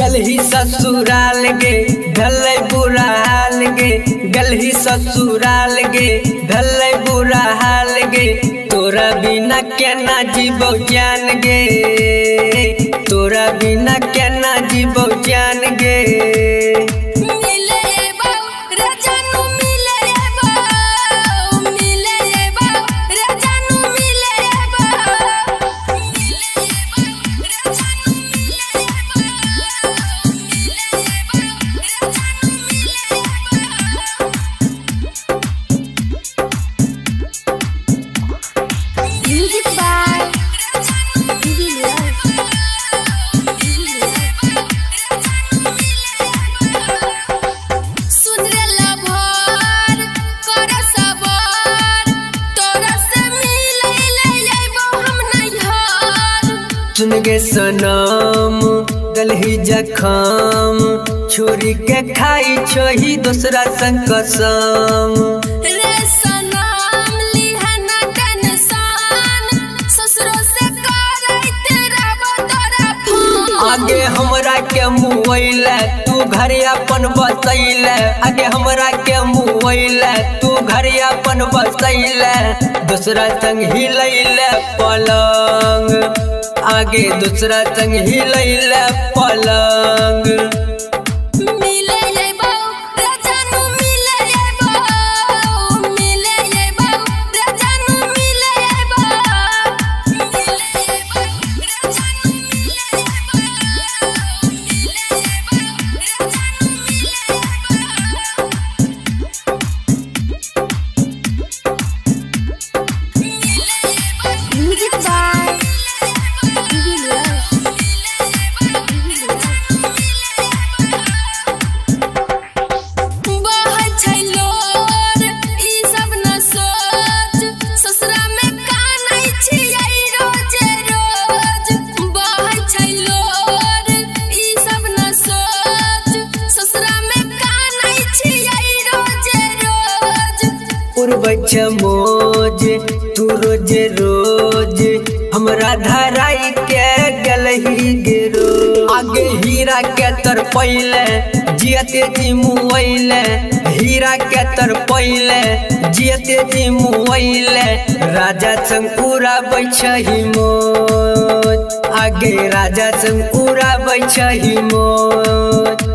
गलही ससुराल गे भेलै बुरा हाल गे, गलही ससुराल गे भेलै बुरा हाल गे, तोरा बिना केना जीबौ जान गे, तोरा बिना केना जीबौ जान गे। Music by Julius. सुन रे लभर कर सबर, तोरा से मिलै ले अइबौ हम नैहर। सुन गे सनम गलही जखम, छोरी के खाई छोही दोसरा संग कसम। रे सनम लिहे ना टेंशन, ससुरो से करैत रहबौ तोरा फोन। आगे हमरा के मुआइले तू घर अपन बसैले, आगे हमरा के मुआइले तू घर अपन बसैले, दूसरा संग हिलैले पलंग, आगे दूसरा संग हिलैले पलंग। मिले अइबौ रे जानू मिले अइबौ, मिले अइबौ रे जानू मिले अइबौ, मिले अइबौ रे जानू मिले अइबौ, मिले अइबौ रे जानू मिले अइबौ। Music by Julius. बहै छै लोर ई सब न सोच, ससुरा में कानै छियै रोजे रोज। बहै छै लोर ई सब न सोच, ससुरा में कानै छियै रोजे रोज। उड़बै छै मोज तू रोज रोज, हमरा धराई के गलही गेरो। आगे हीरा के तर पहिले जियते जी मुआइले, हीरा के तर पहिले जियते जी मुआइले, राजा संग उड़ाबै छही मोज, आगे राजा संग उड़ाबै छही मोज।